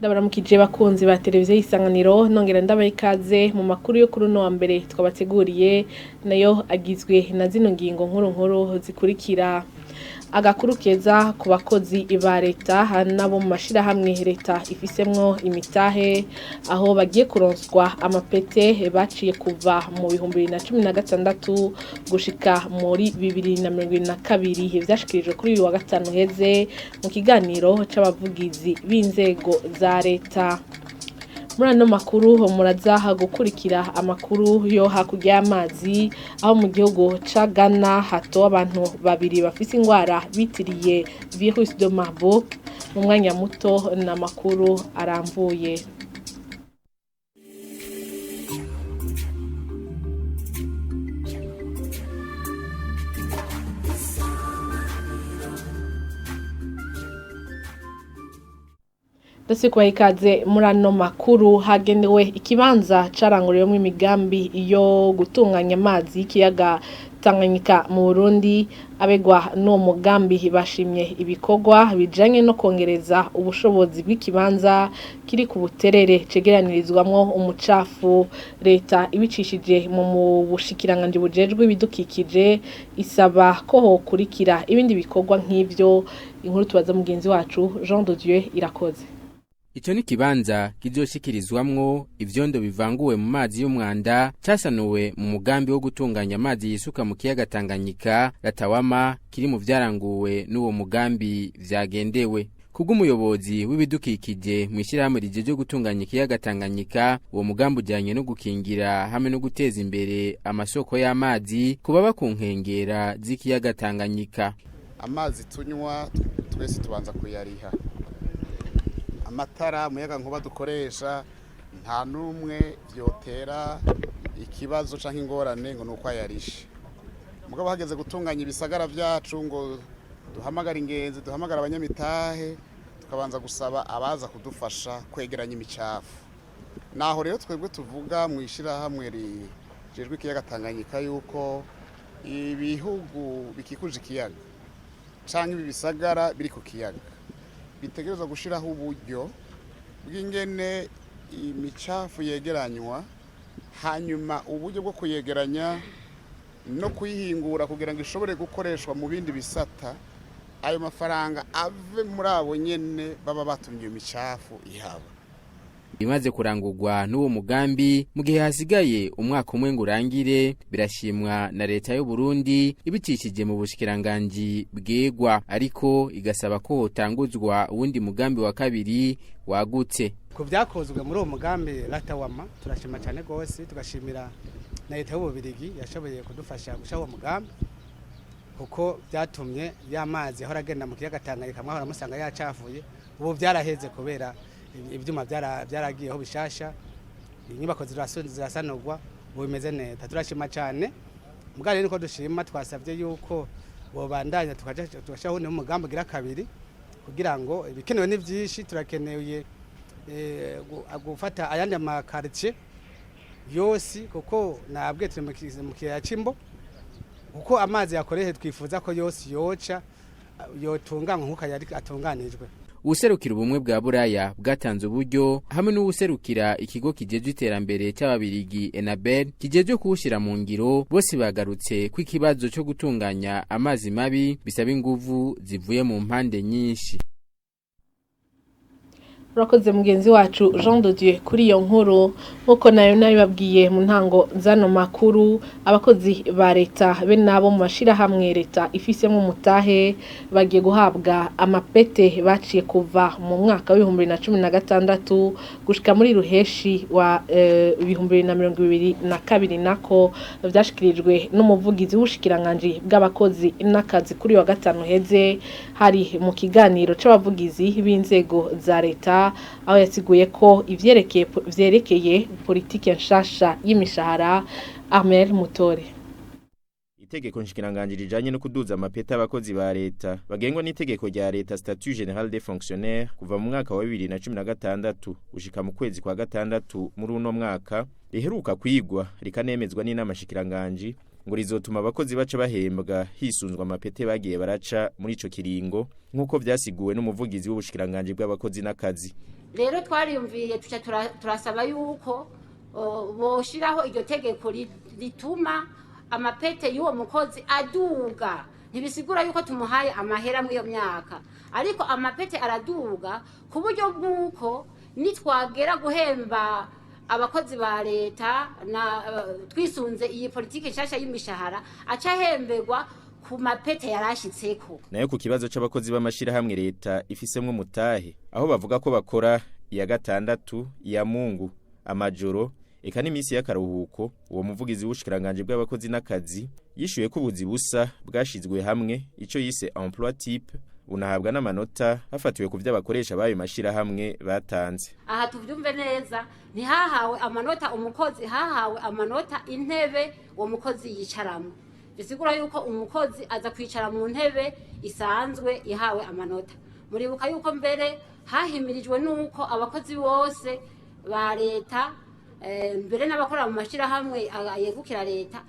Ndabaramukije bakunzi ba televiziyo y'isanganiro, nongera ndabaha ikaze mu makuru yo kuri uno wa mbere twabateguriye, nayo agizwe na zino ngingo nkuru nkuru zikurikira: agakuru keza ku bakozi ba leta nabo mu mashirahamwe leta ifisemwo imitahe, aho bagiye kuronswa amapete baciye kuva mu 2016 gushika muri 2022. Vyashikirijwe kuri uyu wa gatanu heze mu kiganiro c'abavugizi b'inzego za leta. Muri ano makuru muraza gukurikira amakuru yo hakurya y'amazi, aho mu gihugu ca Ghana hatowe abantu babiri bafise ingwara bitiriye virus de Marburg. Mu mwanya muto n'amakuru arambuye. Ndetse kubaha ikaze muri ano makuru. Hagenewe ikibanza caranguriwemwo imigambi yo gutunganya amazi y'ikiyaga Tanganyika mu Burundi. Abegwa n'uwo mugambi bashimye ibikorwa bijanye no kongereza ubushobozi bw'ikibanza kiri ku Buterere cegeranirizwamwo umucafu. Leta ibicishije mu bushikiranganji bujejwe ibidukikije isaba ko hokurikira ibindi bikorwa nk'ivyo. Inkuru tubaza mugenzi wacu Jean de Dieu Irakoze. Ico ni kibanza kizoshikirizwamwo ivyondo bivanguwe mu mazi y'umwanda, casanuwe mu mugambi wo gutunganya amazi yisuka mu kiyaga Tanganyika Latawama, kiri mu vyaranguwe n'uwo mugambi vyagendewe. Kubw'umuyobozi w'ibidukikije mw'ishirahamwe rijejwe gutunganya ikiyaga Tanganyika, uwo mugambi ujanye no gukingira hamwe no guteza imbere amasoko y'amazi kubaba ku nkengera z'ikiyaga Tanganyika. Amazi tunywa twese tubanza kuyariha, amatara, umuyaga nkuba dukoresha, nta n'umwe vyotera ikibazo canke ingorane ngo nuko ayarishe. Mugabo hageze gutunganya ibisagara vyacu ngo duhamagara ingenzi, duhamagara abanyamitahe, tukabanza gusaba abaza kudufasha kwegeranya imicafu. Naho rero twebwe tuvuga mu ishirahamwe rijejwe ikiyaga Tanganyika yuko ibihugu bikikuje ikiyaga canke ibi bisagara biri ku kiyaga bitegerezwa gushiraho uburyo bw'ingene imicafu yegeranywa, hanyuma uburyo bwo kuyegeranya no kuyihingura kugira ngo ishobore gukoreshwa mu bindi bisata, ayo mafaranga ave muri abo nyene baba batumye iyo micafu ihaba. Bimaze kurangurwa n'uwo mugambi mu gihe hasigaye umwaka umwe ngo urangire, birashimwa na leta y'u Burundi ibicishije mu bushikiranganji bwegwa, ariko igasaba ko hotanguzwa uwundi mugambi wa kabiri wagutse. Ku byakozwe muri uwo mugambi Latawama turashima cyane rwose, tugashimira na leta y'Ububirigi yashoboye kudufasha gushaho uwo mugambi, kuko byatumye ya mazi ahora agenda mu kiyaga Tanganyika mwahora musanga yacafuye, ubu byaraheze kubera ibyuma byaragiyeho bishasha, inyubako zirasanurwa, ubu bimeze neza, turashima cyane. Mugabo rero niko dushima, twasabye yuko bobandanya tugashaho undi mugambi ugira kabiri, kugira ngo ibikenewe ni byinshi. Turakeneye gufata ayandi makaritsiye yose, kuko nabwe turi mu kiyaya c'Imbo, kuko amazi yakoreshe twifuza ko yose yoca yotunganywa nk'uko yari atunganijwe. Uwuserukira ubumwe bwa Buraya bwatanze uburyo hamwe n'uwuserukira ikigo kijejwe iterambere c'Ababirigi Enabel kijejwe kuwushira mu ngiro, bose bagarutse ko ikibazo co gutunganya amazi mabi bisaba inguvu zivuye mu mpande nyinshi. Urakoze mugenzi wacu Jean de Dieu kuri iyo nkuru. Nkuko nayo nabibabwiye mu ntango zano makuru, abakozi ba leta be nabo mu mashirahamwe leta ifisemo umutahe bagiye guhabwa amapete baciye kuva mu mwaka wa 2016 gushika muri ruheshi wa 2022. Nako vyashikirijwe n'umuvugizi w'ubushikiranganji bw'abakozi n'akazi kuri wa gatanu heze, hari mu kiganiro c'abavugizi b'inzego za leta, aho yasiguye ko ivyerekeye vyerekeye politike nshasha y'imishahara. Armel Mutore. Itegeko nshikiranganji rijanye no kuduza amapeta abakozi ba leta bagengwa n'itegeko rya leta statut général des fonctionnaires kuva mu mwaka wa 2016 gushika mu kwezi kwa gatandatu muri uno mwaka, riheruka kwigwa rikanemezwa n'inama nshikiranganji, ngo rizotuma abakozi baca bahembwa hisunzwe amapete bagiye baraca muri ico kiringo, nk'uko vyasiguwe n'umuvugizi w'ubushikiranganji bw'abakozi n'akazi. Rero twariyumviye tuca turasaba yuko boshiraho iryo tegeko rituma amapete y'uwo mukozi aduga. Ntibisigura yuko tumuhaye amahera muri iyo myaka, ariko amapete araduga ku buryo bw'uko nitwagera guhemba abakozi ba leta na twisunze iyi politiki nshasha y'imishahara, aca ahemberwa ku mapete yarashitseko. Nayo ku kibazo c'abakozi b'amashirahamwe leta ifisemwo mutahe, aho bavuga ko bakora iya gatandatu, iya mungu, amajoro eka n'imisi y'akaruhuko, uwo muvugizi w'ubushikiranganje bw'abakozi n'akazi yishuye ko ubuzi busa bwashizwe hamwe, ico yise emploi type, bunahabwa n'amanota hafatiwe ku vy'abakoresha b'ayo mashirahamwe batanze. Aha tuvyumve neza, ntihahawe amanota umukozi, hahawe amanota intebe uwo mukozi yicaramo. Bisigura yuko umukozi aza kwicara mu ntebe isanzwe ihawe amanota. Muribuka yuko mbere hahimirijwe nuko abakozi bose ba leta, mbere n'abakora mu mashirahamwe yegukira leta,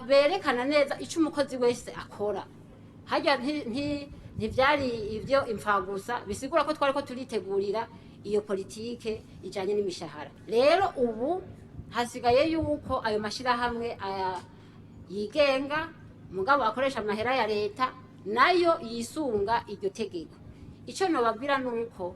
berekana neza ico umukozi wese akora. Harya ntivyari ivyo imfagusa, bisigura ko twariko turitegurira iyo politike ijanye n'imishahara. Rero ubu hasigaye yuko ayo mashirahamwe yigenga mugabo akoresha amahera ya leta nayo yisunga iryo tegeko. Ico nobabwira nuko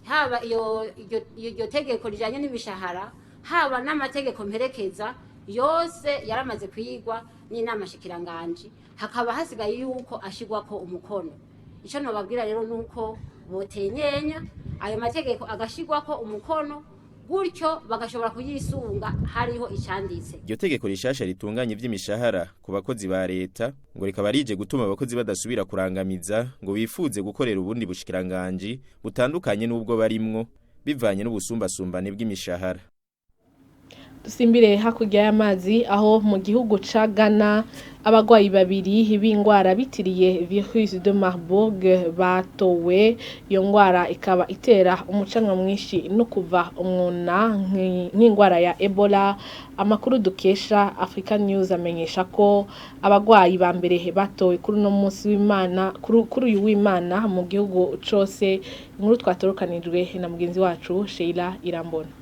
haba iryo tegeko rijanye n'imishahara, haba n'amategeko mperekeza yose yaramaze kwigwa n'inama shikiranganji, hakaba hasigaye yuko ashigwako umukono. Ico nobabwira rero nuko botenyenya ayo mategeko agashigwako umukono, gutyo bagashobora kuyisunga hariho icanditse. Iryo tegeko rishasha ritunganya ivy'imishahara ku bakozi ba leta ngo rikaba rije gutuma abakozi badasubira kurangamiza ngo bifuze gukorera ubundi bushikiranganji butandukanye n'ubwo barimwo, bivanye n'ubusumbasumbane bw'imishahara. Dusimbire hakurya y'amazi, aho mu gihugu ca Ghana abagwayi babiri b'ingwara bitiriye virus de Marburg batowe. Iyo ngwara ikaba itera umucanwa mwinshi no kuva umwuna nk'ingwara ya Ebola. Amakuru dukesha Africa News amenyesha ko abagwayi ba mbere batowe kuri uno munsi w'Imana, kuri uyu w'Imana mu gihugu cose. Inkuru twatorokanijwe na mugenzi wacu Sheila Irambona.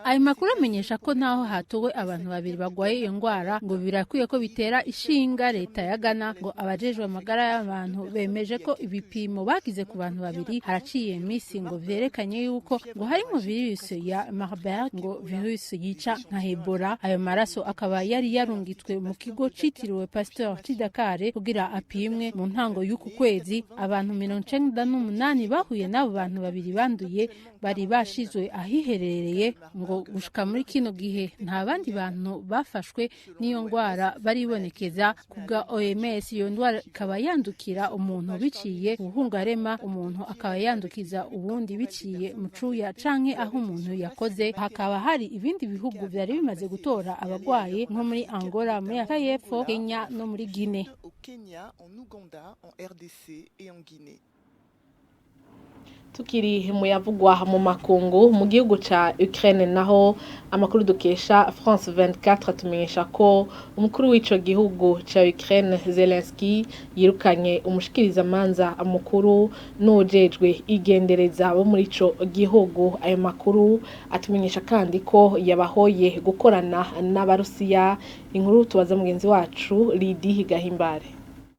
Ayo makuru amenyesha ko naho hatowe abantu babiri bagwaye iyo ngwara, ngo birakwiye ko bitera ishinga leta ya Ghana. Ngo abajejwe amagara y'abantu bemeje ko ibipimo bagize ku bantu babiri haraciye iminsi ngo vyerekanye yuko ngo harimo virus ya Marburg, ngo virus yica nka Ebola. Ayo maraso akaba yari yarungitswe mu kigo citiriwe Pasteur c'i Dakar kugira apimwe mu ntango y'uku kwezi. Abantu 98 bahuye n'abo bantu babiri banduye bari bashizwe ahiherereye. Ngo gushika muri kino gihe nta bandi bantu bafashwe n'iyo ngwara baribonekeza. Kubwa OMS, iyo ndwara ikaba yandukira umuntu biciye ubuhungarema, umuntu akaba yandukiza uwundi biciye mu cuya canke aho umuntu yakoze. Hakaba hari ibindi bihugu vyari bimaze gutora abagwaye, nko muri Angola, muri Afrika y'Epfo, Kenya no muri Guinea. Au Kenya, en Ouganda, en RDC et en Guinée. Tukiri mu yavugwa mu makungu, mu gihugu ca Ukraine naho, amakuru dukesha France 24 atumenyesha ko umukuru w'ico gihugu ca Ukraine Zelensky yirukanye umushikirizamanza mukuru n'uwujejwe igendereza bo muri ico gihugu. Ayo makuru atumenyesha kandi ko yabahoye gukorana n'Abarusiya. Inkuru tubaza mugenzi wacu Lydie Gahimbare.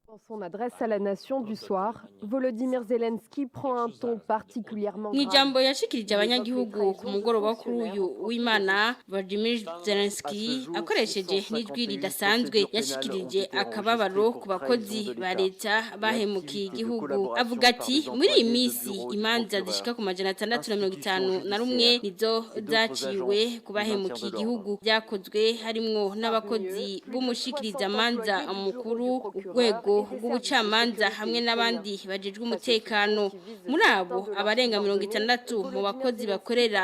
Dans son adresse à la nation du soir, Volodymyr Zelensky prend un ton particulièrement Mu grave. ijambo yashikirije abanyagihugu ku mugoroba wo kuri uyu w'Imana, Vladimir Zelensky akoresheje n'ijwi ridasanzwe yashikirije akababaro ku bakozi ba leta bahemukiye igihugu. Avuga ati: "Muri iyi minsi imanza zishika ku 651 nizo zaciwe ku bahemukiye igihugu, byakozwe harimwo n'abakozi b'umushikirizamanza mukuru, urwego rw'ubucamanza hamwe n'abandi bajejwe umutekano. Muri abo, abarenga 60 mu bakozi bakorera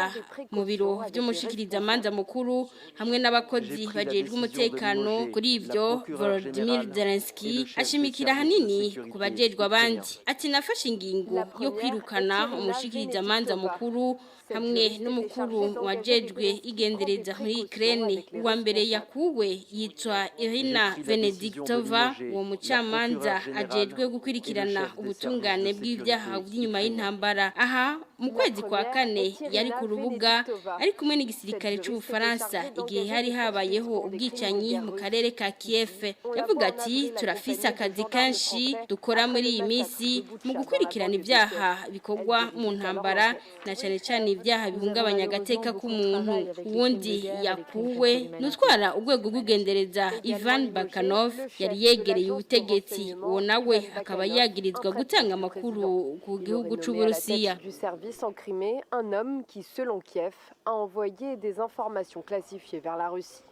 mu biro vy'umushikirizamanza mukuru hamwe n'abakozi bajejwe umutekano." Kuri ivyo, Volodymyr Zelensky ashimikira hanini ku bajejwe abandi, ati: "Nafashe ingingo yo kwirukana umushikirizamanza mukuru hamwe n'umukuru wajejwe igendereza muri Ukraine. Uwa mbere yakuwe yitwa Irina Venediktova, uwo mucamanza Umushikirizamanza ajejwe gukwirikirana ubutungane bw'ibyaha by'inyuma y'intambara. Aha mu kwezi kwa kane yari ku rubuga ari kumwe n'igisirikare c'Ubufaransa igihe hari habayeho ubwicanyi mu karere ka Kiev. Yavuga ati: "Turafise akazi kenshi dukora muri iyi minsi mu gukurikirana ibyaha bikorwa mu ntambara, na cane cane ibyaha bihungabanya agateka k'umuntu." Uwundi yakuwe nutwara urwego rw'ugendereza, Ivan Bakanov, yari yegereye ubutegetsi. Uwo nawe akaba yagirizwa gutanga amakuru ku gihugu c'Uburusiya. Du service en Crimée, un homme qui, selon Kiev, a envoyé des informations classifiées vers la Russie.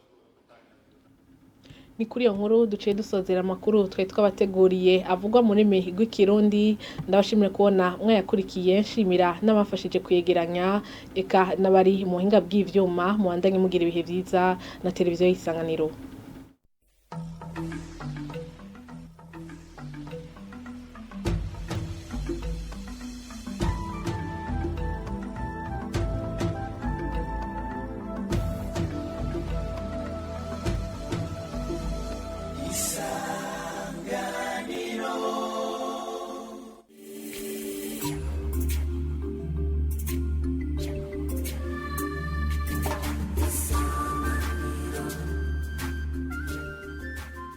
Ni kuri iyo nkuru duciye dusozera amakuru twari twabateguriye avugwa mu rurimi rw'Ikirundi. Ndabashimira kubona mwayakurikiye, nshimira n'abafashije kuyegeranya, eka n'abari mu buhinga bw'ivyuma. Muwandanye mugira ibihe vyiza na Televiziyo y'Isanganiro.